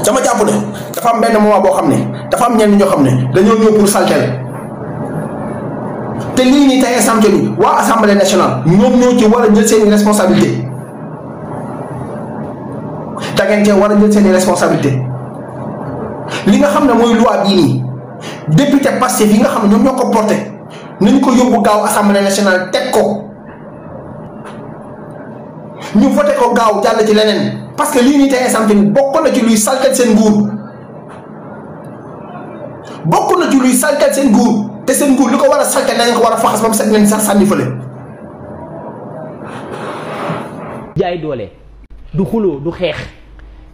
dama jàpp ne dafa am benn moment boo xam ne dafa am ñenn ñoo xam ne dañoo ñëw pour saltel te lii nii tey exemple ni waa assemblée nationale ñoom ñoo ci war a jël seen i responsabilité da ngeen cee war a jël seen i responsabilité li nga xam ne mooy loi bii nii député Pastef yi nga xam ne ñoom ñoo ko porté nañ ko yóbbu gaaw assemblée nationale teg ko ñu voté ko gaaw jàll ci leneen parce que lii nii tey exemple ni bokk na ci luy saltel seen nguur bokk na ci luy saltel seen nguur te seen nguur li ko war a saltel dañ ko war a faxas ba mu set ngeen sax sànni fële. jaay doole du xuloo du xeex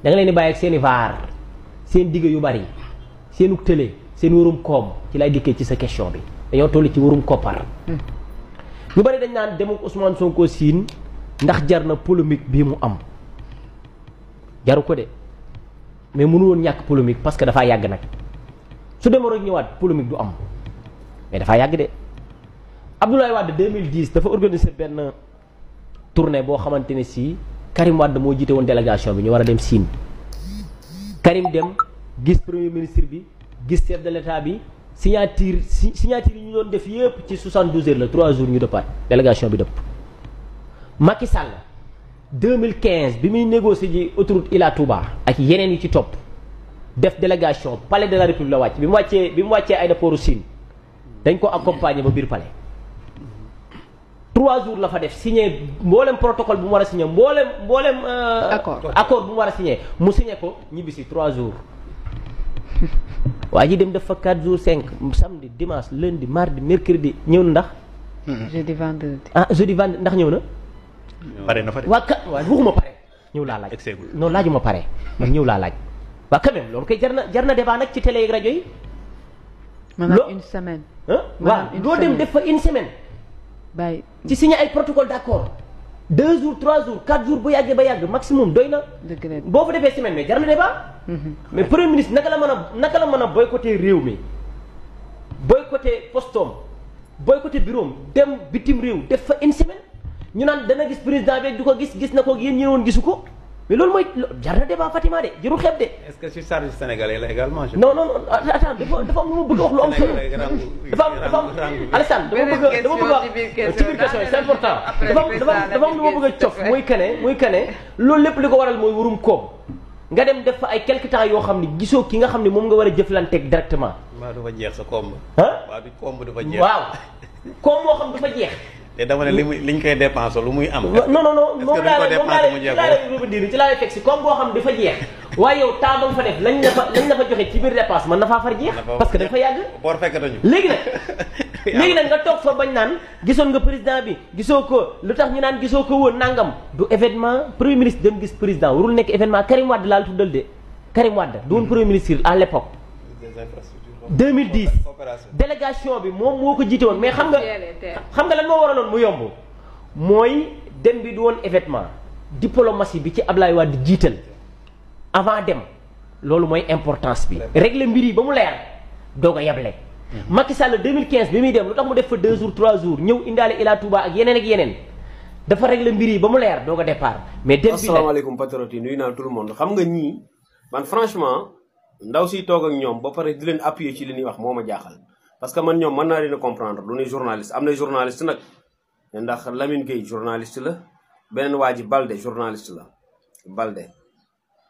da nga leen di bàyyi ak seen i vaar seen digg yu bari seenu tële seen warum koom ci lay dikkee ci sa question bi dañoo toll ci warum koppar. ñu bari dañ naan dem ak Ousmane Sonko siin ndax jar na polémique bii mu am jaru ko de mais mënu woon ñàkk polémique parce que dafaa yàgg nag su demoo rek ñëwaat polémique du am mais dafaa yàgg de Abdoulaye Wade 2010 dafa organiser benn tournée boo xamante ne si Karim Wade moo jiite woon délégation bi ñu war a dem Siin Karim dem gis premier ministre bi gis chef de l'état bi signature yi ñu doon def yëpp ci 72 heures la 3 jours ñu dëppaat délégation bi dëpp. Macky Sall 2015 bi muy négocier ji autoroute Ila Touba ak yeneen yi ci topp def délégation palais de la République la wàcc bi mu wàccee aéroport Sine dañ ko accompagner ba biir palais 3 jours la fa def signé mboolem protocole bu mu war a signé mboolem accord bu mu war a signé mu signé ko ñibbisi 3 jours waa ji dem def fa 4 jours 5 samedi dimanche lundi mardi mercredi ñëw na ndax. jeudi vendredi. jeudi vendredi ndax ñëw na. pare na fa de. waaw waxuma pare ñëw laa laaj. non laajuma pare man ñëw laa laaj. waaw quand même loolu koy jar na débat nag ci télé yeeg rajo yi. maanaam une semaine. waaw doo dem def fa une semaine. bàyyi ci signé ay protocole d'accord 2 jours 3 jours 4 jours bu yàggee ba yàgg maximum doy na. dëgg la boo fa defee semaine mais jar na débat. mais premier ministre naka la mën a boycotter réew mi boycotter postom boycotter bureau dem bitim réew def fa une semaine ñu naan dana gis président bi du ko gis na ko yéen ñi woon gisu ko mais loolu mooy jar na débat Fatima de jarul xeeb de. est-ce que sur service sénégalais la également. non attends dafa am lu ma bëgg a wax lu am solo. dafa am Alassane dama bëgg a ci biir question yi c'est important. dafa am lu ma bëgg a cof muy kane loolu lépp li ko waral mooy warum koom nga dem def fa ay quelque temps yoo xam ne gisoo ki nga xam ne moom nga war a jëflanteeg directement. waaw dafa jeex sa koom. waaw du koom dafa jeex. waaw koom moo xam dafa jeex. te dama ne liñ koy dépensé lu muy am. non moom laa ci laa fekk si comme boo xam dafa jeex waaye yow temps ba nga fa def lañ la fa joxe ci biir dépense man na faa far jeex parce que dafa yàgg boor fekkatuñu léegi nag nga toog fa bañ naan gisoon nga président bi gisoo ko lu tax ñu naan gisoo ko woon nangam du événement premier ministre dem gis président warul nekk événement Karim Wade laal tuddal de Karim Wade du woon premier ministre à l'époque 2010 délégation bi moom moo ko jiite woon mais xam nga lan moo waraloon mu yomb mooy dem bi du woon événement diplomatie bi ci Ablaye Wade jiital avant dem loolu mooy importance bi régler mbir yi ba mu leer doog a yeble Macky Sall 2015 bi muy dem lu tax mu def fa 2 jours 3 jours ñëw indaale Ila Touba ak yeneen dafa régler mbir yi ba mu leer doog a départ mais dem bi asalaamaaleykum patriote yi nuyu naa tout le monde xam nga ñii man franchement ndaw si toog ak ñoom ba pare di leen appuyer ci li ñuy wax moo ma jaaxal parce que man ñoom mën naa leen a comprendre lu ñuy journaliste am na journaliste nag ndax Lamine Gueye journaliste la beneen waa ji Balde journaliste la Balde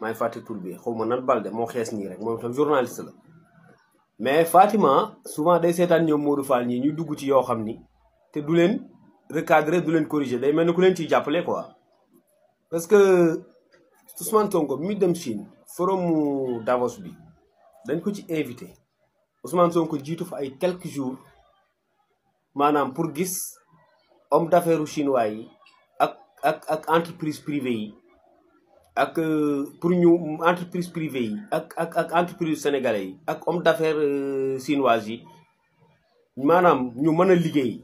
maa ngi fàtte tur bi xaw ma nan Balde moo xees nii rek moom itam journaliste la mais Fatima souvent day seetaan ñoom Modou Fall ñii ñu dugg ci yoo xam ni te du leen recadrer du leen corriger day mel ni ku leen ciy jàppale quoi parce que Ousmane Sonko mi dem Chine forum Davos bi dañ ko ci invité Ousmane Sonko jiitu fa ay quelques jours maanaam pour gis homme d'affaires chinois yi ak entreprise privée yi ak pour ñu entreprise privée yi ak entreprise sénégalais yi ak homme d'affaires chinoises yi maanaam ñu mën a liggéey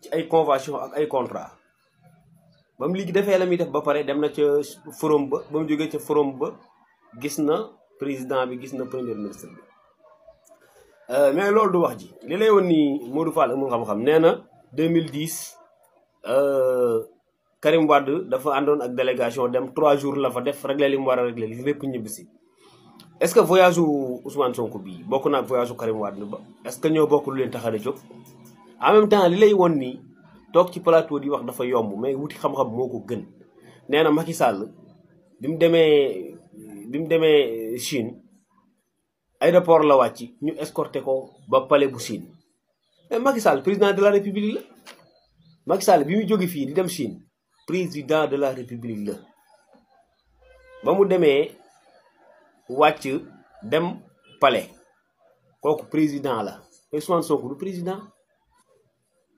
ci ay convention ak ay contrat ba mu defee la muy def ba pare dem na ca forum ba mu jógee ca forum ba gis na président bi gis na premier ministre bi mais loolu du wax ji li lay woon ni Modou Fall amul xam-xam nee na 2010 Karim Wade dafa àndoon ak délégation dem 3 jours la fa def régler li mu war a régler li lépp ñibbisi est-ce que voyage Ousmane Sonko bii bokk na ak voyage Karim Wade ba est-ce que ñoo bokk lu leen tax a jóg en même temps li lay won nii toog ci plateau di wax dafa yomb mais wuti xam-xam moo ko gën nee na Macky Sall bi mu demee Chine aéroport la wàcc ñu escorté ko ba palais bu Chine mais Macky Sall président de la République la Macky Sall bi muy jóge fii di dem Chine président de la République la ba mu demee wàcc dem palais kooku président la Ousmane Sonko du président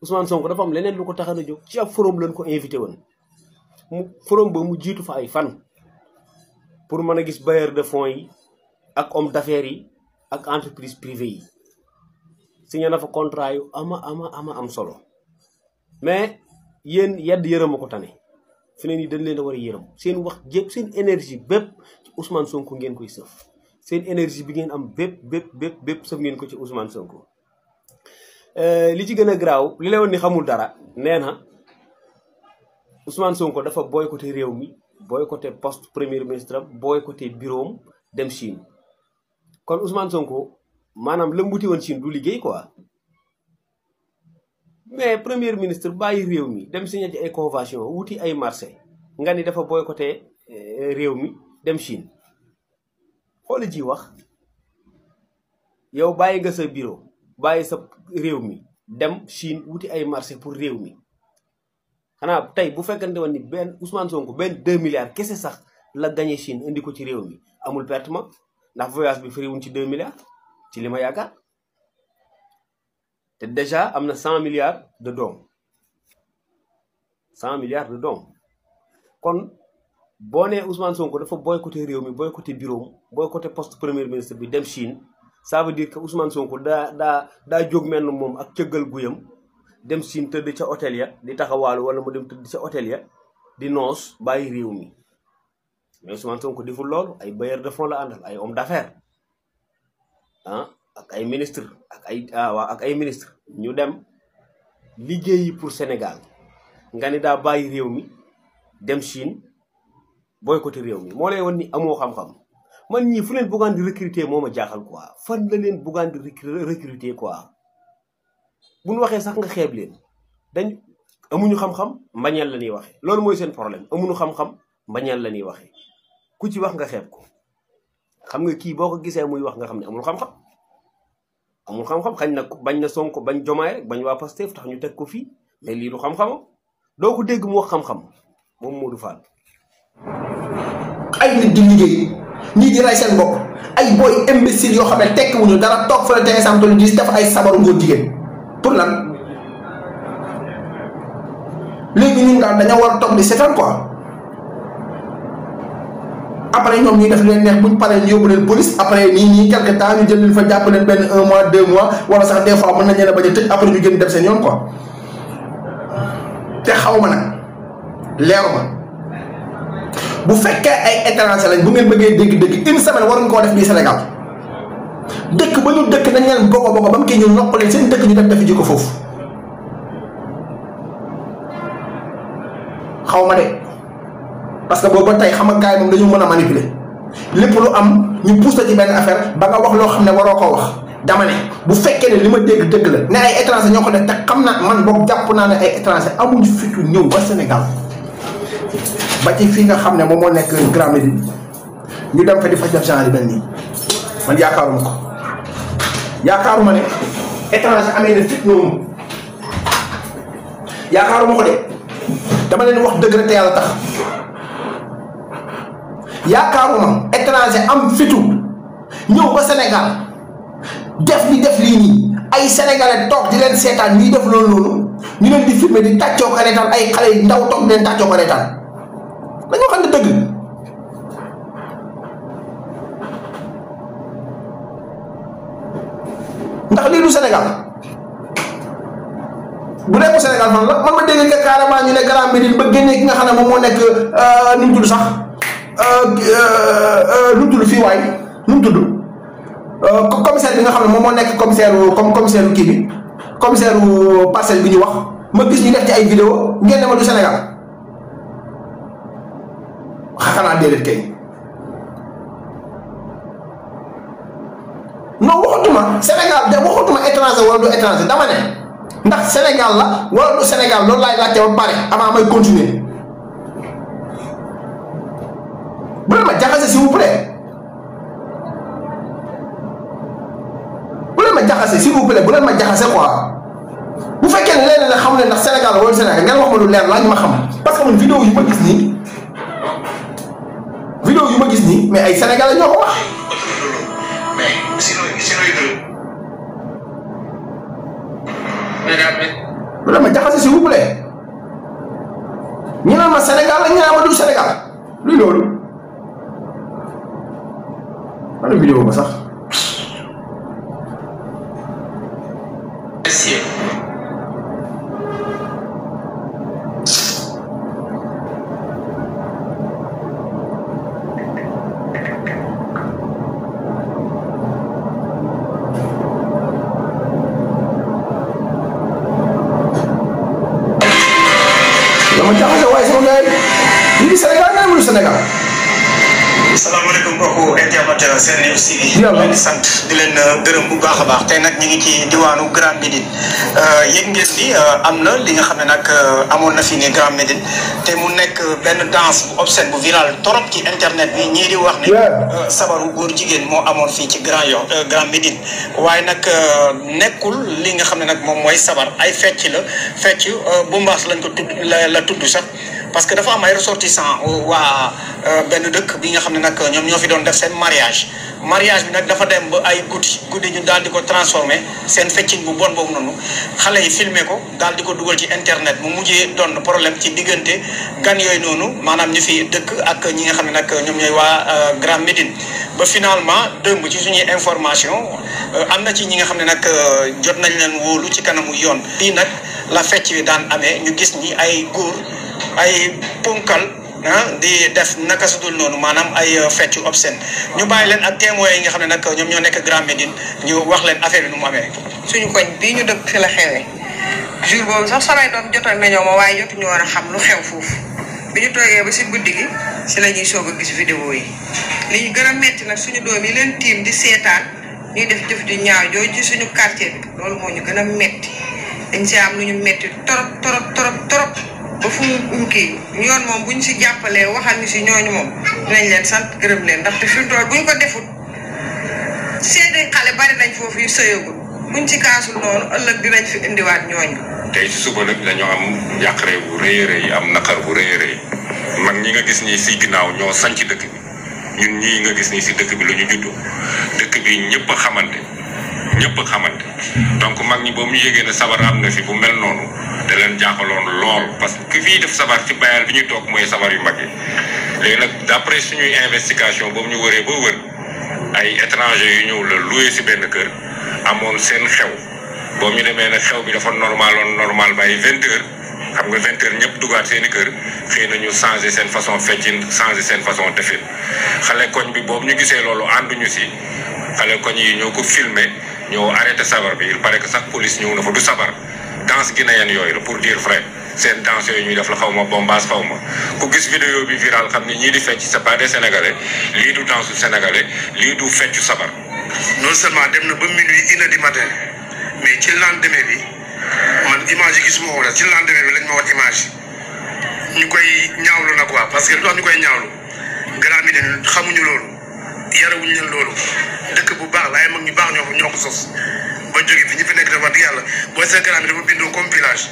Ousmane Sonko dafa am leneen lu ko tax a jóg ci ab forum lañ ko invité woon mu forum ba mu jiitu fa ay fan pour mën a gis bailleur de fonds yi ak homme d'affaires yi ak entreprise privée yi signé na fa contrat yu ama am solo mais yéen yedd yërëm a ko tane fi ne nii dañ leen a war a yërëm seen wax jépp seen énergie bépp ci Ousmane Sonko ngeen koy sëf seen énergie bi ngeen am bépp sëf ngeen ko ci Ousmane Sonko li ci gën a garaaw li lay woon ni xamul dara nee na Ousmane Sonko dafa boycotté réew mi boycotté poste premier ministre boycotté bureau am dem Chine kon Ousmane Sonko maanaam la mbuti woon Chine du liggéey quoi mais premier ministre bàyyi réew mi dem signé ci ay convention wuti ay marché nga ni dafa boycotté réew mi dem Chine xooli ji wax yow bàyyi nga sa bureau bàyyi sa réew mi dem Chine wuti ay marché pour réew mi xanaa tey bu fekkante woon ni benn Ousmane Sonko benn 2 milliards kese sax la gagné Chine indi ko ci réew mi amul pertement ndax voyage bi firiwuñ ci 2 milliards ci li ma yaakaar te déjà am na 100 milliards de dons 100 milliards de dons kon boo nee Ousmane Sonko dafa boycotté réew mi boycotté bureau boycotté poste premier ministre bi dem Chine ça veut dire que Ousmane Sonko daa jóg mel na moom ak cëggal guyam dem Chine tëdd ca hôtel ya di taxawaalu wala mu dem tëdd ca hôtel ya di noos bàyyi réew mi mais Ousmane Sonko deful loolu ay bailleurs de fonds la àndal ay hommes d'affaires ak ay ministre ak ay ministre ñu dem liggéeyi pour Sénégal nga ni daa bàyyi réew mi dem Chine boycotté réew mi moo lay woon ni amoo xam-xam man ñii fu leen buggaan di recruter moo ma jaaxal quoi fan la leen buggaan di recruter quoi bu ñu waxee sax nga xeeb leen dañ amuñu xam-xam mbañeel la ñuy waxee loolu mooy seen problème amuñu xam-xam mbañeel la ñuy waxee ku ci wax nga xeeb ko xam nga kii boo ko gisee muy wax nga xam ne amul xam-xam xañ na bañ na Sonko bañ Jomaay rek bañ waa Pastef tax ñu teg ko fii mais lii du xam-xamam doo ko dégg mu wax xam-xam moom Modou Fall. ay nit di liggéey ñii di rey seen bopp ay booy imbécile yoo xam ne tekkiwuñu dara toog fa la te exemple di def ay sabaru góor jigéen pour lan léegi ñun daal dañoo war a toog di seetaan quoi après ñoom ñuy def leen neex buñ paree ñu yóbbu leen police après nii quelque temps ñu jël leen fa jàpp leen benn 1 mois 2 mois wala sax des fois mën nañ leen a bañ a tëj après ñu gën def seen yoon quoi te xaw ma nag leeru ma bu fekkee ay étranger lañ bu ngeen bëggee dégg-dégg une semaine waruñ koo def nii Sénégal dëkk ba ñu dëkk nañ leen bokko ba mu kii ñu noppaleen seen dëkk ñu dem defi ji ko foofu xaw ma de parce que boobu ba tey xam nga gars yi moom dañu mën a manipuler lépp lu am ñu pousse la ci benn affaire ba nga wax loo xam ne waroo koo wax dama ne bu fekkee ne li ma dégg dëgg la ne ay étranger ñoo ko def te xam naa man boog jàpp naa ne ay étranger amuñu fitu ñëw ba Sénégal ba ci fii nga xam ne moom moo nekk Grand Médine ñu dem fa di fa def genre yi mel nii man yaakaaruma ne étranger amee na fit noonu yaakaaruma ko de dama leen wax dëgg rek te yàlla tax yaakaaruma étranger am fitu ñëw ba Sénégal def lii nii ay sénégalais toog di leen seetaan ñuy def loolu noonu ñu leen di filmer di tàccoo ko reetaan ay xale yu ndaw toog di leen tàccoo ko reetaan dañoo xam ne dëgg ndax lii du Sénégal bu nekk Sénégal fan la man ma dégg nga carrément ñu ne Grand Médine ba génnee ki nga xam ne moom moo nekk nu mu tudd sax nu mu tudd fii waay nu mu tudd commissaire bi nga xam ne moom moo nekk commissaire kii bi commissaire parcelle bi ñu wax ma gis ñu def ci ay vidéo ngeen ne ma du Sénégal xanaa déedéet kay non waxatuma Sénégal de waxatuma étranger wala du étranger dama ne ndax Sénégal la wala du Sénégal loolu laay laajte ba pare avant may continuer bu leen ma jaxase s'il vous plaît bu leen ma jaxase s'il vous plaît bu leen ma jaxase quoi bu fekkee ne leneen la xam ne ndax Sénégal la wala Sénégal ngeen wax ma lu leer laaj ma xam parce que man vidéo yu ma gis nii mais ay Sénégalais ñoo ko wax. bu leen ma jaxase s'il vous plaît ñu naan ma Sénégal la ñu naan ma du Sénégal luy loolu ana vidéo ba sax. salaamaaleykum mbokku internet Sennews TV. di sant di leen gërëm bu baax a baax tey nag ñu ngi ci diwaanu Grand Médine yëg ngeen ni am na li nga xam ne nag amoon na fi ni Grand Médine te mu nekk benn danse bu obscène bu viral torop ci internet bi ñii di wax ne sabaru góor jigéen moo amoon fii ci Grand Médine waaye nag nekkul li nga xam ne nag moom mooy sabar ay fecc la fecc bu mbaas lañ ko tudd la tudd sax parce que dafa am ay ressortissants waa benn dëkk bi nga xam ne nag ñoom ñoo fi doon def seen mariage bi nag dafa dem ba ay guddi ñu daal di ko transformé seen feccin bu bon boobu noonu xale yi filmé ko daal di ko dugal ci internet mu mujjee doon problème ci diggante gan yooyu noonu maanaam ñu fi dëkk ak ñi nga xam ne nag ñoom ñooy waa Grand Médine ba finalement dëmb ci suñuy information am na ci ñi nga xam ne nag jot nañ leen wóolu ci kanamu yoon fii nag la fecc bi daan amee ñu gis ni ay góor ay ponkal di def naka su dul noonu maanaam ay fecc obscène ñu bàyyi leen ak témoins yi nga xam ne nag ñoom ñoo nekk Grand Médine ñu wax leen affaire bi nu mu amee. suñu koñ bii ñu dëkk fi la xewee jour boobu sax samay doom jotoon nañoo ma waaye jotuñu war a xam lu xew foofu bi ñu toogee ba si guddi gi si la ñuy soog a gis vidéo yi li ñu gën a metti nag suñu doom yi leen tiim di seetaan ñuy def jëf di ñaaw jooju ci suñu quartier bi loolu moo ñu gën a metti dañ si am lu ñu metti torop ba fu mu kii yoon moom bu ñu si jàppalee waxal ñu si ñooñu moom dinañ leen sant gërëm leen ndaxte fi mu toll bu ñu ko defut seede xale bari nañ foofu yu sëyagul buñ ci kaasul noonu ëllëg dinañ fi indiwaat ñooñu. tey si suba nag dañoo am njàqare bu rëy a rëy am naqar bu rëy a rëy mag ñi nga gis nii si ginnaaw ñoo sanc dëkk bi ñun ñii nga gis nii si dëkk bi la ñu juddoo dëkk bi ñëpp a xamante donc mag ñi boobu ñu yégee ne sabar am na fi bu mel noonu da leen jaaxaloon lool parce que ki fii def sabar ci bayal bi ñu toog mooy sabar yu mag yi léegi nag d'après suñuy investigation boobu ñu wëree ba wër ay étranger yu ñëw la loué si benn kër amoon seen xew boobu ñu demee nag xew bi dafa normal ba ay 20 heures xam nga 20 heures ñëpp dugaat seen i kër xëy na ñu changé seen façon feccin changé seen façon defin xale koñ bi boobu ñu gisee loolu ànduñu si xale koñ yi ñoo ko filmé ñoo arrêté sabar bi il paraît que sax police ñëw na fa du sabar danse guinéenne yooyu la pour dire vrai seen danse yooyu ñuy def la xaw ma bombaas xaw ma ku gis vidéo bi viral xam ni ñii di fecc c'est pas des sénégalais lii du danse sénégalais lii du feccu sabar. non seulement dem na ba minuit 1h du matin mais ci lendemain bi man image yi gisuma ko ci lendemain bi lañ ma wax image ñu koy ñaawlu na quoi parce que lu tax ñu koy ñaawlu Grand Médine xamuñu loolu yarawuñu leen loolu dëkk bu baax la ay mag ñu baax ñoo ko sos ba jóge fi ñu fi nekk dafa di yàlla booy seen Grand Médine dafa bindoo comme village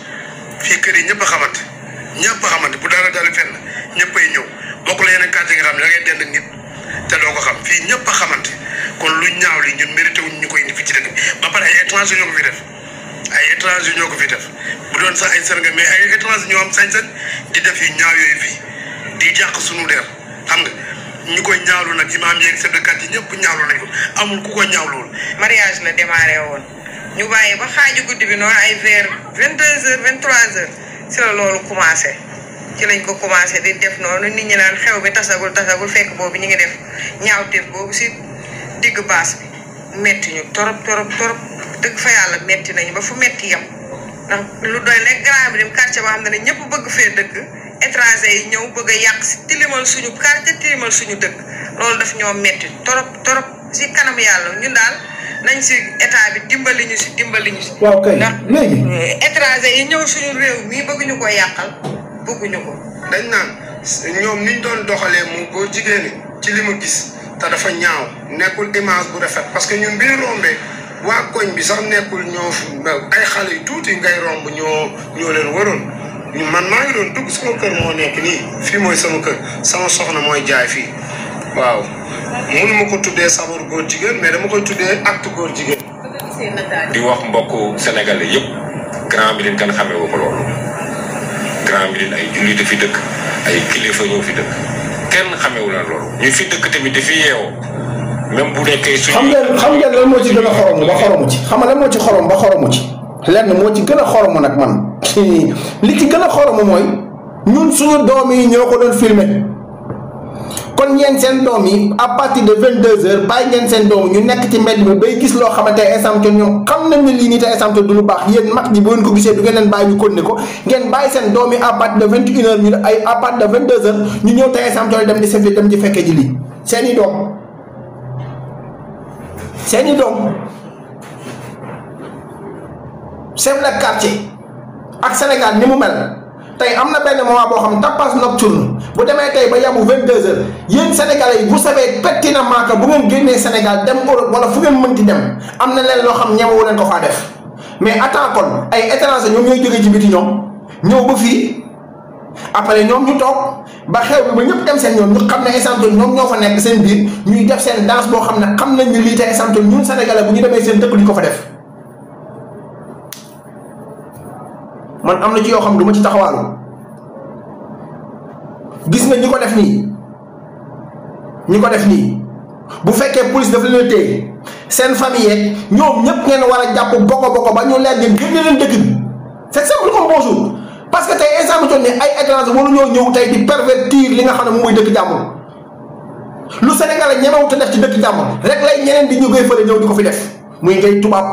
fii kër yi ñëpp a xamante bu dara daal fenn ñëpp ay ñëw bokk la yeneen quartier nga xam ne da ngay dend ak nit te doo ko xam fii ñëpp a xamante kon lu ñaaw li ñun mérité wuñ ñu koy indi fii ci dëkk ba pare ay étranger ñoo ko fi def bu doon sax ay Sénégal mais ay étranger ñoo am sañ-sañ di def yi ñaaw yooyu fii di jàq sunu der xam nga ñu koy ñaawlu nag imaam yeeg chef de quartier ñëpp ñaawlu nañ ko amul ku ko ñaawluwul. mariage la démarré woon ñu bàyyi ba xaaju guddi bi noonu ay vers 22h 23h si la loolu commencé ci lañ ko commencé di def noonu nit ñi naan xew bi tasagul fekk boobu ñu ngi def ñaawteef boobu si digg baas bi metti ñu torop dëgg fa yàlla metti nañu ba fu metti yem ndax lu doy nekk Grand Médine quartier boo xam ne ñëpp bëgg fee dëkk étranger yi ñëw bëgg a yàq si tilimal suñu quartier tilimal suñu dëkk loolu daf ñoo metti torop si kanam yàlla ñun daal nañ si état bi dimbali ñu si. waaw kay léegi ndax étranger yi ñëw suñu réew mii bëgguñu ko yàqal bëgguñu ko. dañ naan ñoom niñ doon doxalee mu góor jigéen ci li ma gis te dafa ñaaw nekkul image bu rafet parce que ñun bi ñu rombee waa koñ bi sax nekkul ñoo ay xale yu tuuti ngay romb ñoo leen waroon man maa ngi doon dugg sama kër moo nekk nii fii mooy sama kër sama soxna mooy jaay fii waaw mënu ma ko tuddee sabar góor jigéen mais dama koy tuddee acte góor jigéen. di wax mbokku sénégalais yëpp Grand Médine kan xamee wu ko loolu Grand Médine ay jullit fi dëkk ay kilifa ñoo fi dëkk kenn xamewu la loolu ñu fi dëkk tamit dafi yeewoo même bu nekkee suñu. xam ngeen lan moo ci gën a xoromu ba xoromu ci xam nga lan moo ci xorom ba xoromu ci lenn moo ci gën a xoromu nag man li ci gën a xoromu mooy ñun suñu doom yi ñoo ko doon filmer kon ngeen seen doom yi à partir de 22h bàyyi ngeen seen doom ñu nekk ci mbedd mi bay gis loo xamante ne instant ñoom xam nañ ne lii nii te instant du lu baax yéen mag ñi bu ngeen ko gisee du ngeen leen bàyyi ñu continuer ko ngeen bàyyi seen doom yi à partir de 21h ñu ay à partir de 22h ñu ñëw te instant dem di seetlu dem di fekkee ji lii seen i doom. seeni doom chef de quartier ak Sénégal ni mu mel tey am na benn moment boo xam tapas nocturne bu demee tey ba yabu 22h yéen sénégalais yi vous savez pertinemment que bu ngeen génnee Sénégal dem Europe wala fu ngeen mënti dem am na leen loo xam ñemewu leen ko faa def mais attends kon ay étranger ñoom ñooy jógee ci biti ñoom ñëw ba fii après ñoom ñu toog ba xew bi ba ñëpp dem seen ñoom ñu xam ne exemple ñoom ñoo fa nekk seen biir ñuy def seen danse boo xam ne xam nañ ne lii te exemple ñun sénégalais bu ñu demee seen dëkk duñ ko fa def man am na ci yoo xam du ma ci taxawaalu gis nga ñi ko def nii bu fekkee police dafa leen téye seen famille yeeg ñoom ñëpp ngeen war a jàpp boko ba ñu leer ngeen génne leen dëkk bi c'est simple comme bonjour. parce que tey exemple toon ne ay étranger waruñoo ñëw tey di pervertir li nga xam ne moom mooy dëkk jàmbur lu Sénégal ñemewut a def ci dëkk jàmbur rek lay ñeneen di ñu koy fële ñëw di ko fi def muy ngay tubaab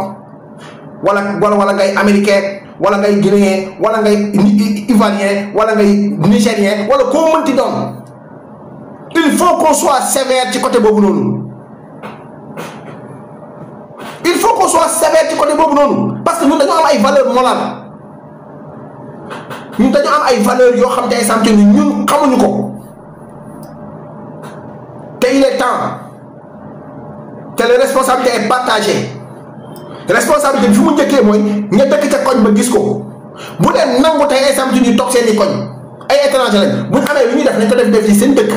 wala ngay américain wala ngay guinéen wala ngay ivoirien wala ngay nigérien wala koo mënti doon il faut qu'on soit sévère ci côté boobu noonu parce que ñun dañoo am ay valeurs morales ñun dañu am ay valeurs yoo xam te ay sant ni ñun xamuñu ko te il est temps que la responsabilité est partagée responsabilité bi fi mu njëkkee mooy ña dëkk ca koñ ba gis ko bu leen nangu tey ay sant ñu toog seen i koñ ay étranger lañ bu ñu amee lu ñuy def nañ ko def ci seen dëkk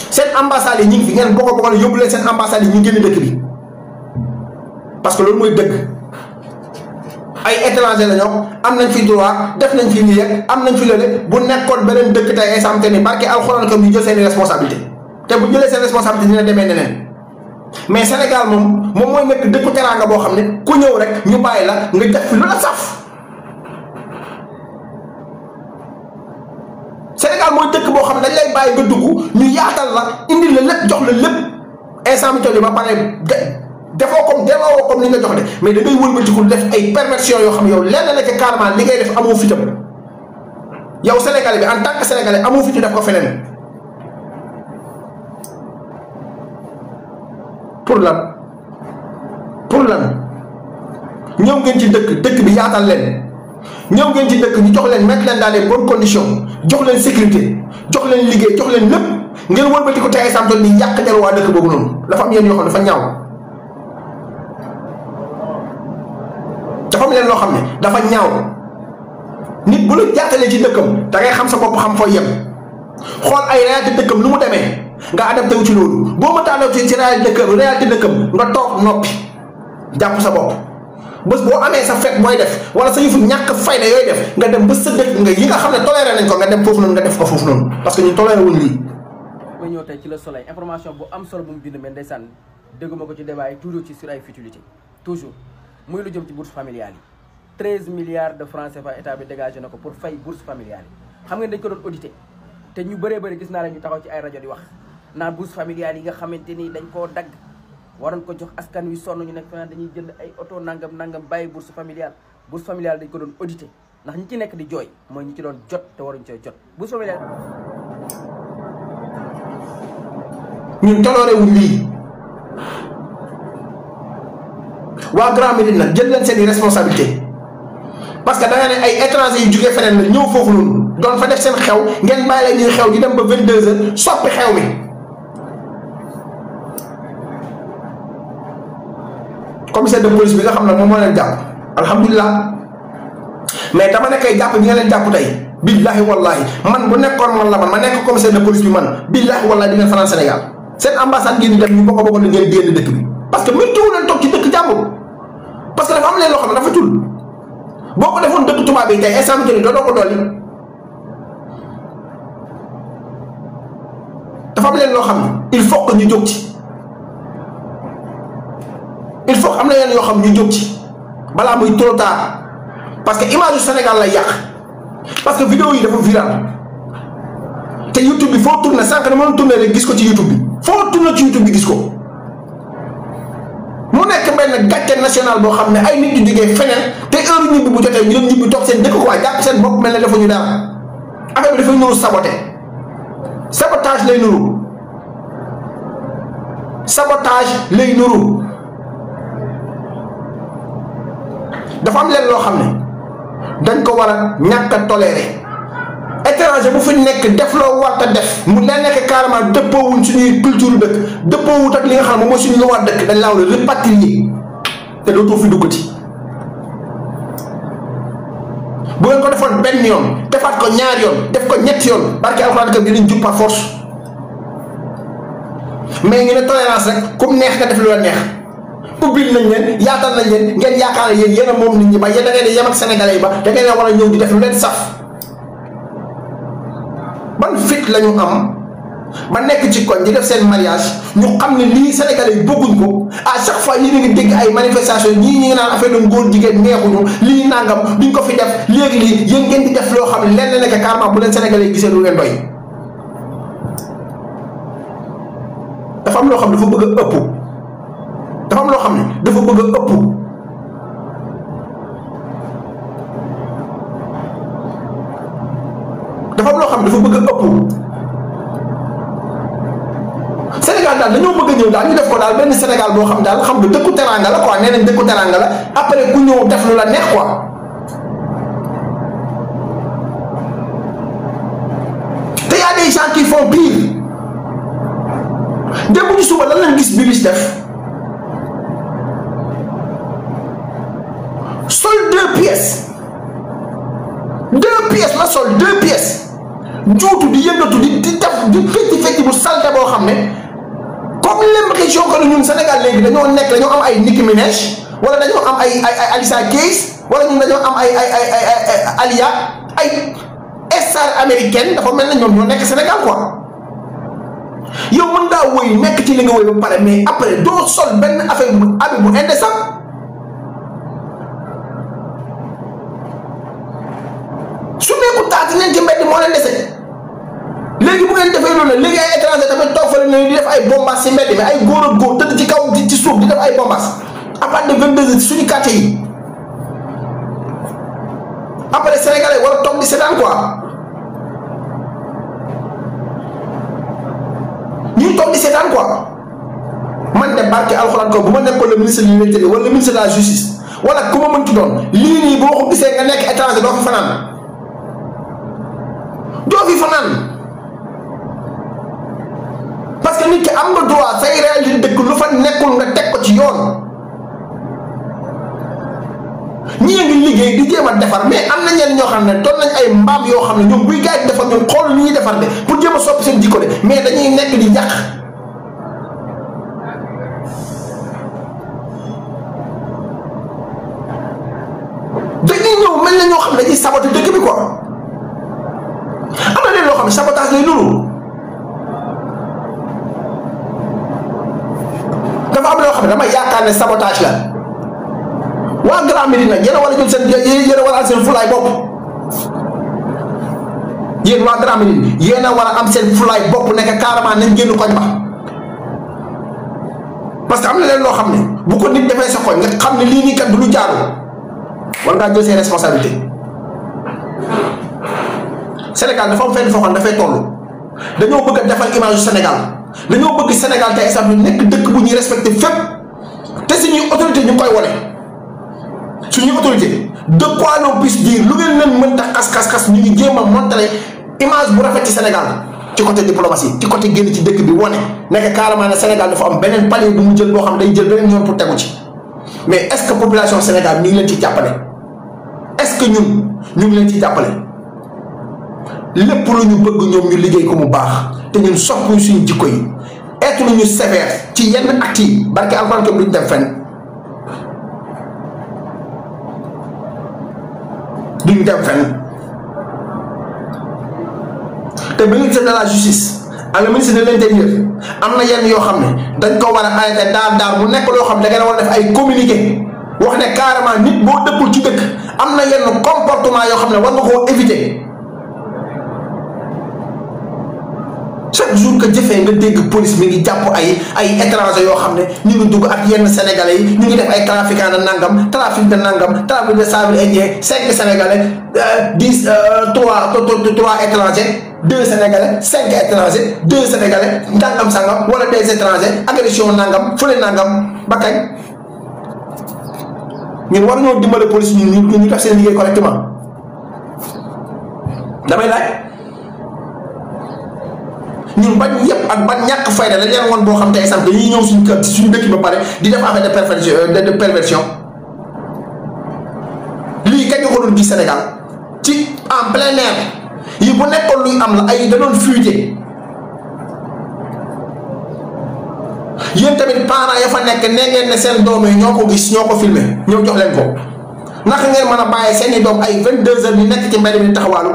seen ambassade yi ñu ngi fi ngeen bokk yóbbu leen seen ambassade yi ñu génn dëkk bi parce que loolu mooy dëgg. ay étranger la ñoo am nañ fi droit def nañ fi nii rek am nañ fi lële bu nekkoon beneen dëkk tey ay samte ni barke alxuraan comme ñu jël seen responsabilité te bu jëlee seen responsabilité dina demee neneen mais Sénégal moom mooy nekk dëkku teraanga boo xam ne ku ñëw rek ñu bàyyi la nga def fi lu la saf Sénégal mooy dëkk boo xam ne dañ lay bàyyi nga dugg ñu yaatal la indi la lépp jox la lépp instant bi ba pare defoo comme delloo comme li nga jox de mais da ngay wëlbatiku def ay perversion yoo xam yow lenn la ca carrément li ngay def amoo fitam yow sénégalais bi en tant que sénégalais amoo fitu def ko feneen pour lan ñëw ngeen ci dëkk bi yaatal leen ñëw ngeen ci dëkk ñu jox leen mettre leen dans les bonnes conditions jox leen sécurité jox leen liggéey jox leen lépp ngeen wëlbatiku tey exemple ni yàq jaru waa dëkk boobu noonu dafa am yéen yoo xam ne dafa ñaaw. dafa am leen loo xam ne dafa ñaaw nit bu la jàttalee ci dëkkam da ngay xam sa bopp xam fooy yem xool ay réalité dëkkam lu mu demee nga adapté wu ci loolu boo mënta adapté ci réalité dëkkam nga toog noppi jàpp sa bopp bés boo amee sa fekk mooy def wala sa yëfu ñàkk fayda yooyu def nga dem ba sa dëkk nga yi nga xam ne toléré nañ ko nga dem foofu noonu nga def ko foofu noonu parce que ñun toléré wuñ lii. ma ñëw tey ci Le Soleil information bu am solo bu mu bind mais ndeysaan dégguma ko ci débat yi toujours ci sur ay futilité toujours muy lu jëm ci bourse familiale yi 13 milliards de francs CFA état bi dégagé na ko pour fay bourse familiale yi xam ngeen dañ ko doon audité te ñu bëree bëri gis naa la ñu taxaw ci ay rajo di wax naan bourse familiale yi nga xamante ni dañ koo dagg waroon ko jox askan wi sonn ñu nekk fanaan dañuy jënd ay oto nangam bàyyi bourse familiale dañ ko doon audité ndax ñi ci nekk di jooy mooy ñi ci doon jot te waruñ cee jot bourse familiale ñun toloore wuñ lii waa Grand Médine nag jël leen seen i responsabilité parce que da nga ne ay étrangers yu jugee feneen la ñëw foofu noonu doon fa def seen xew ngeen bàyyi la ñuy xew di dem ba 22h soppi xew mi commissaire de police bi nga xam ne moom moo leen jàpp alhamdulilah mais dama ne kay jàpp ñi nga leen jàpp tey billahi wallahi man bu nekkoon man la man ma nekk commissaire de police bi man billahi wallahi di ngeen fanaan Sénégal seen ambassade ngeen di dem ñu bokk la ngeen génn dëkk bi parce que météo leen toog ci dëkk jàmbur parce que dafa am leen loo xam ne dafa tul boo ko defoon dëkk tubaab yi tey instant bi doo ko dolli dafa am leen loo xam ne il faut que ñu jóg ci il faut am na yenn yoo xam ñu jóg ci balaa muy trop tard parce que image du Sénégal lay yàq parce que vidéo yi dafa viral te YouTube bi foo tourné sànq dama doon tourné rek gis ko ci YouTube bi foo tourné ci YouTube bi gis ko mu nekk benn gàcce national boo xam ne ay nit yu jógee feneen te heure ñibbi bu jotee ñu doon ñibbi toog seen dëkk ko waaye jàpp seen bopp mel ne dafa ñu dara affaire bi dafay nuru saboté sabotage lay nuru sabotage lay nuru dafa am leen loo xam ne dañ ko war a ñàkk a toléré étranger bu fi nekk def loo war a def mu leen nekk carrément dëppoowuñ suñuy culture dëkk dëppoowut ak li nga xam ne moom mooy suñu loi dëkk dañ laa war a répatrier te dootoo fi duggati bu ngeen ko defoon benn yoon defaat ko ñaar yoon def ko ñetti yoon barke alxuraan kër dinañ jub par force mais ñu ne tolérance rek comme neex nga def lu la neex ubbil nañ leen yaatal nañ leen ngeen yaakaar ne yéen a moom nit ñi ba yéen da ngeen di yem ak sénégalais yi ba da ngeen a war a ñëw di def lu leen saf ban fit la ñu am ba nekk ci koñ di def seen mariage ñu xam ne lii sénégalais yi bëgguñ ko à chaque fois yéen a ngi dégg ay manifestation ñii ñi ngi naan affaire de góor jigéen neexuñu lii nangam duñ ko fi def léegi lii yéen ngeen di def loo xam ne lenn nekk carrément bu leen sénégalais yi gisee lu leen doy dafa am loo xam ne dafa bëgg a ëpp dafa am loo xam ne dafa bëgg a ëpp dafa am loo xam ne dafa bëgg a ëpp Sénégal daal dañoo bëgg a ñëw daal ñu def ko daal benn Sénégal boo xam daal xam nga dëkku teranga la quoi nee nañ dëkku teranga la après ku ñëw def lu la neex quoi te y a des gens qui font pire démb ñu suba lan lañ gis Bibiche def sol 2 pièces la sol 2 pièces juutu di yëngatu di def di fecci bu salte boo xam ne comme l'impression que ñun Sénégal léegi dañoo am ay Nicki Minaj wala dañoo am ay Alicia Keys wala ñun dañoo am ay Alia ay star américaine dafa mel na ñoom ñoo nekk Sénégal quoi yow mën ngaa woy nekk ci li nga woy ba pare mais après doo sol benn affaire bu abi bu indécent su nekkul taati leen ci mbedd moo leen dese léegi bu ngeen defee loolu léegi ay étranger tamit toog fa ne di def ay bombas si mbedd mi ay góor ak góor tëdd ci kaw ci suuf di def ay bombas à partir de 22h suñu quartier yi après sénégalais war a toog di seetaan quoi ñuy toog di seetaan quoi man de barke alxuraan ko bu ma nekkoon le ministre de l'Intérieur wala le ministre de la justice wala ku ma mënti doon lii nii boo ko gisee nga nekk étranger doo fi fanaan doo fi fanaan parce que nit ki am nga droit say réalité dëkk lu fa nekkul nga teg ko ci yoon ñii ngi liggéey di jéem a defar mais am na ñenn ñoo xam ne doon nañ ay mbaam yoo xam ne ñoom buy gars yi defar ñoom xool ni ñuy defar de pour jéem a soppi seen jikko de mais dañuy nekk di yàq dañuy ñëw mel na ñoo xam ne dañuy saboté dëkk bi quoi am na leen loo xam ne sabotage lay nuru dafa am loo xam ne dama yaakaar ne sabotage la waa Grand Médine nag yéen a war a jël seen yéen a war a am seen fulaay bopp yéen waa Grand Médine yéen a war a am seen fulaay bopp nekk carrément nañ génn koñ ba parce que am na leen loo xam ne bu ko nit defee sa koñ nga xam ne lii nii kat du lu jaadu war ngaa jël seen responsabilité Sénégal dafa am fenn foo xam dafay toll dañoo bëgg a defal image du Sénégal dañoo bëgg Sénégal te exemple nekk dëkk bu ñuy respecté fépp te suñuy autorité ñu koy wone suñuy autorité de quoi l'on puisse dire lu ngeen leen mën tax xas ñu ngi jéem a montrer image bu rafet ci Sénégal ci côté diplomatie ci côté génn ci dëkk bi wane nekk carrément ne Sénégal dafa am beneen palier bu mu jël boo xam day jël beneen yoon pour tegu ci mais est-ce que population Sénégal ñu ngi leen ci jàppale est-ce que ñun ñu ngi leen ci jàppale lépp lu ñu bëgg ñoom ñu liggéey ko mu baax te ñun soppuñu suñu jikko yi être ñu sévère ci yenn actes yi barke alxuraan ko duñ dem fenn duñ dem fenn te ministre de la justice ak le ministre de l'intérieur am na yenn yoo xam ne dañ ko war a arrêté daar mu nekk loo xam ne da ngeen war a def ay communiqué wax ne carrément nit boo dëkkul ci dëkk am na yenn comportement yoo xam ne war nga koo éviter chaque jour que jëfee nga dégg police mi ngi jàpp ay étrangers yoo xam ne ñu ngi dugg ak yenn sénégalais yi ñu ngi def ay trafiquants de nangam trafic de nangam trafic de sable indien 5 sénégalais 3 étrangers 2 sénégalais 5 étrangers 2 sénégalais nangam sangam wala des étrangers agression nangam fële nangam ba kañ ñun war ñoo dimbale police ñu def seen liggéey correctement damay laaj. ñun bañ yëpp ak bañ ñàkk fayda lañ leen woon boo xam te exemple dañuy ñëw suñu kër suñu dëkk ba pare di def affaire de perversion lii kañ nga ko doon gis Sénégal ci en plein air yi bu nekkoon luy am la ay da doon fuité yéen tamit parents ya fa nekk nee ngeen ne seen doom yi ñoo ko gis ñoo ko filmé ñëw jox leen ko naka ngeen mën a bàyyi seeni doom ay 22 heures ñu nekk ci mbedd mi taxawaalu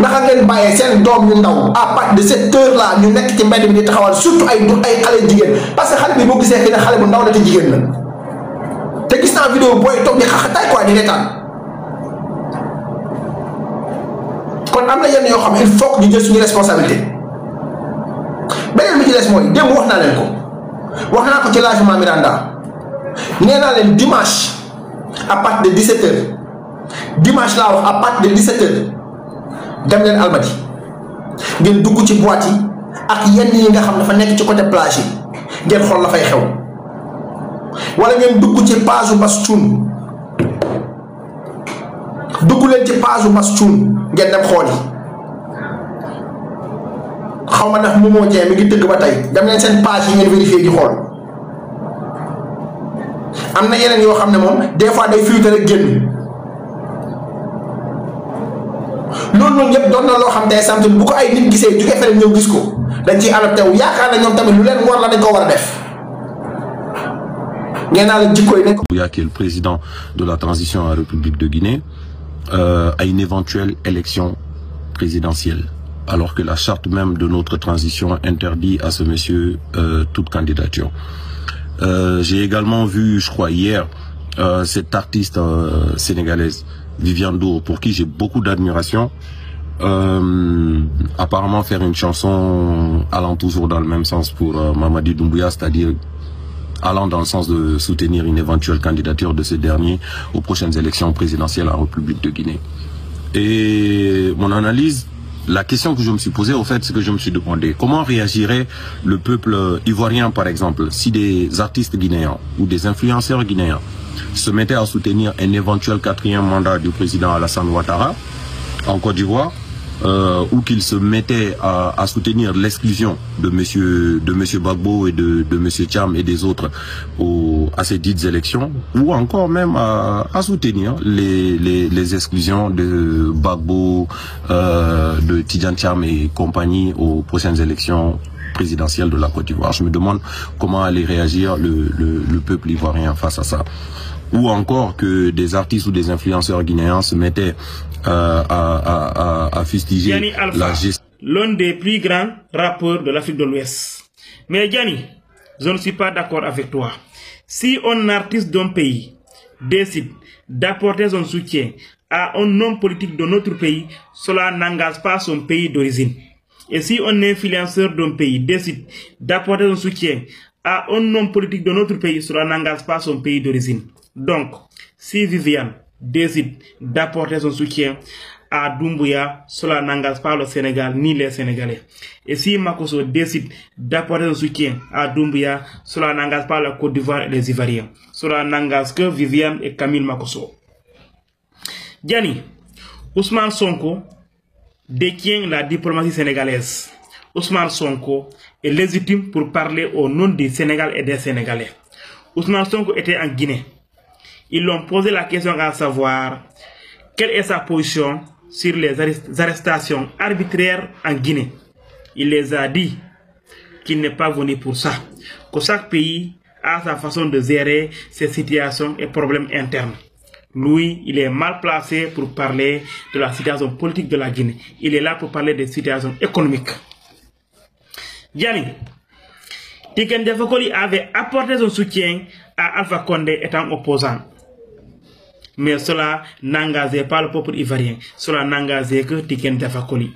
naka ngeen bàyyee seen doom yu ndaw à partir de cette heure là ñu nekk ci mbedd bi di taxawal surtout ay xale jigéen parce que xale bi boo gisee xëy na xale bu ndaw la te jigéen la te gis naa vidéo booy toog di xaxataay quoi di reetaan kon am na yenn yoo xam il faut que ñu jël suñu responsabilité beneen bi ci des mooy démb wax naa leen ko wax naa ko ci live Mame Miranda nee naa leen dimanche à partir de 17 heures dimanche laa wax à partir de 17 heures dem leen Almadi ngeen dugg ci boîte yi ak yenn yi nga xam dafa nekk ci côté plage yi ngeen xool la fay xew wala ngeen dugg ci page Bass Thioung dugg leen ci page Bass Thioung ngeen dem xool yi xaw ma ndax Momo Dieng mi ngi tëgg ba tey dem leen seen page yi ngeen vérifier di xool am na yeneen yoo xam ne moom des fois day fuite rek génn. loolu noonu yëpp doon na loo xam te sant bu ko ay nit gisee jóge feneen ñëw gis ko dañ ciy adopté wu yaakaar na ñoom tamit lu leen war la dañ ko war a def ngeen naa la jikko yi nañ ko. Doumbouya, qui est le président de la transition en République de Guinée, à une éventuelle élection présidentielle, alors que la charte même de notre transition interdit à ce monsieur toute candidature. J'ai également vu, je crois hier, cette artiste sénégalaise Viviane Ndour, pour qui j'ai beaucoup d'admiration, apparemment faire une chanson allant toujours dans le même sens pour Mamadi Doumbouya, c'est-à-dire allant dans le sens de soutenir une éventuelle candidature de ce dernier aux prochaines élections présidentielles en République de Guinée. Et mon analyse, la question que je me suis posée, au fait, c'est que je me suis demandé comment réagirait le peuple ivoirien, par exemple, si des artistes guinéens ou des influenceurs guinéens se mettaient à soutenir un éventuel 4e mandat du président Alassane Ouattara en Côte d'Ivoire, ou qu'ils se mettaient à soutenir l'exclusion de monsieur Gbagbo et de monsieur Thiam et des autres à ces dites élections, ou encore même à soutenir les exclusions de Gbagbo, de Tidjane Thiam et compagnie aux prochaines élections présidentielles de la Côte d'Ivoire. Je me demande comment allait réagir le peuple ivoirien face à ça. Ou encore que des artistes ou des influenceurs guinéens se mettaient à fustiger Gianni Alpha, la gestion. L'un des plus grands rappeurs de l'Afrique de l'Ouest. Mais Gianni, je ne suis pas d'accord avec toi. Si un artiste d'un pays décide d'apporter son soutien à un homme politique de notre pays, cela n'engage pas son pays d'origine. Et si un influenceur d'un pays décide d'apporter son soutien à un homme politique de notre pays, cela n'engage pas son pays d'origine. Donc, si Viviane décide d'apporter son soutien à Doumbouya, cela n'engage pas le Sénégal ni les Sénégalais. Et si Makosso décide d'apporter un soutien à Doumbouya, cela n'engage pas la Côte d'Ivoire et les Ivoiriens. Cela n'engage que Viviane et Camille Makosso. Diani, Ousmane Sonko détient la diplomatie sénégalaise. Ousmane Sonko est légitime pour parler au nom du Sénégal et des Sénégalais. Ousmane Sonko était en Guinée. Ils l'ont posé la question à savoir quelle est sa position sur les arrestations arbitraires en Guinée. Il les a dit qu'il n'est pas venu pour ça, que chaque pays a sa façon de gérer ses situations et problèmes internes. Lui, il est mal placé pour parler de la situation politique de la Guinée. Il est là pour parler des situations économiques. Diani, Tiken Jah Fakoly avait apporté son soutien à Alpha Condé étant opposant. Mais cela n'engageait pas le peuple ivoirien. Cela n'engageait que Tiken Jah Fakoly.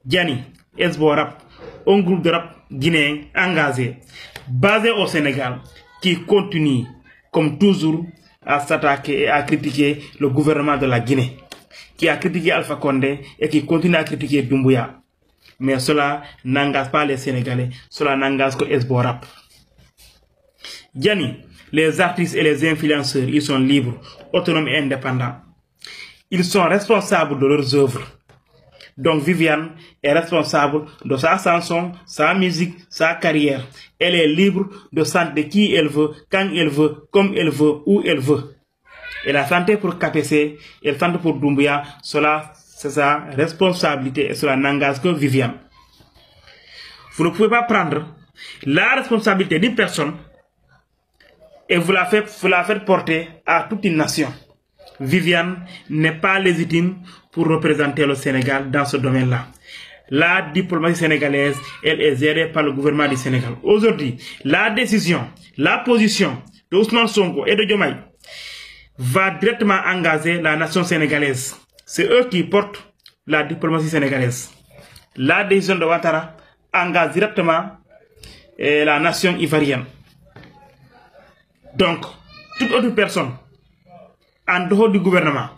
Diani, Esbo Rap, un groupe de rap guinéen engagé, basé au Sénégal, qui continue, comme toujours, à s'attaquer et à critiquer le gouvernement de la Guinée, qui a critiqué Alpha Condé et qui continue à critiquer Doumbouya. Mais cela n'engage pas les Sénégalais, cela n'engage que Esbo Rap. Diani, les artistes et les influenceurs, ils sont libres, autonomes et indépendants. Ils sont responsables de leurs œuvres. Donc Viviane est responsable de sa chanson, sa musique, sa carrière. Elle est libre de chanter qui elle veut, quand elle veut, comme elle veut, où elle veut. Elle a chanté pour KPC, elle chante pour Doumbouya. Cela, c'est sa responsabilité et cela n'engage que Viviane. Vous ne pouvez pas prendre la responsabilité d'une personne et vous la faites porter à toute une nation. Viviane n'est pas légitime pour représenter le Sénégal dans ce domaine-là. La diplomatie sénégalaise, elle est gérée par le gouvernement du Sénégal. Aujourd'hui, la décision, la position de Ousmane Sonko et de Diomaye va directement engager la nation sénégalaise. C'est eux qui portent la diplomatie sénégalaise. La décision de Ouattara engage directement la nation ivoirienne. Donc, toute autre personne en dehors du gouvernement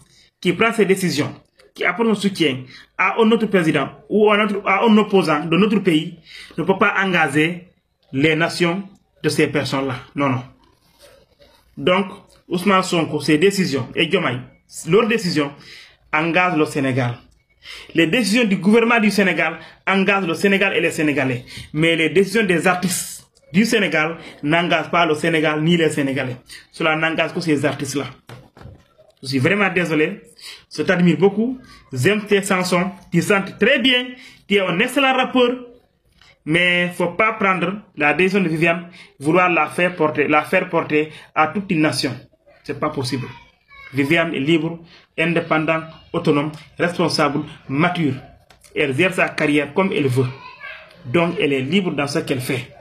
qui prend ses décisions, qui apporte son soutien à un autre président ou à un opposant de notre pays, ne peut pas engager les nations de ces personnes-là. Non, non. Donc, Ousmane Sonko, ses décisions, et Diomaye, leurs décisions engagent le Sénégal. Les décisions du gouvernement du Sénégal engagent le Sénégal et les Sénégalais. Mais les décisions des artistes du Sénégal n'engagent pas le Sénégal ni les Sénégalais. Cela n'engage que ces artistes-là. Je suis vraiment désolé. Je t'admire beaucoup. J'aime tes chansons. Tu chantes très bien. Tu es un excellent rappeur. Mais il ne faut pas prendre la décision de Viviane, vouloir la faire porter à toute une nation. Ce n'est pas possible. Viviane est libre, indépendante, autonome, responsable, mature. Elle gère sa carrière comme elle veut. Donc elle est libre dans ce qu'elle fait.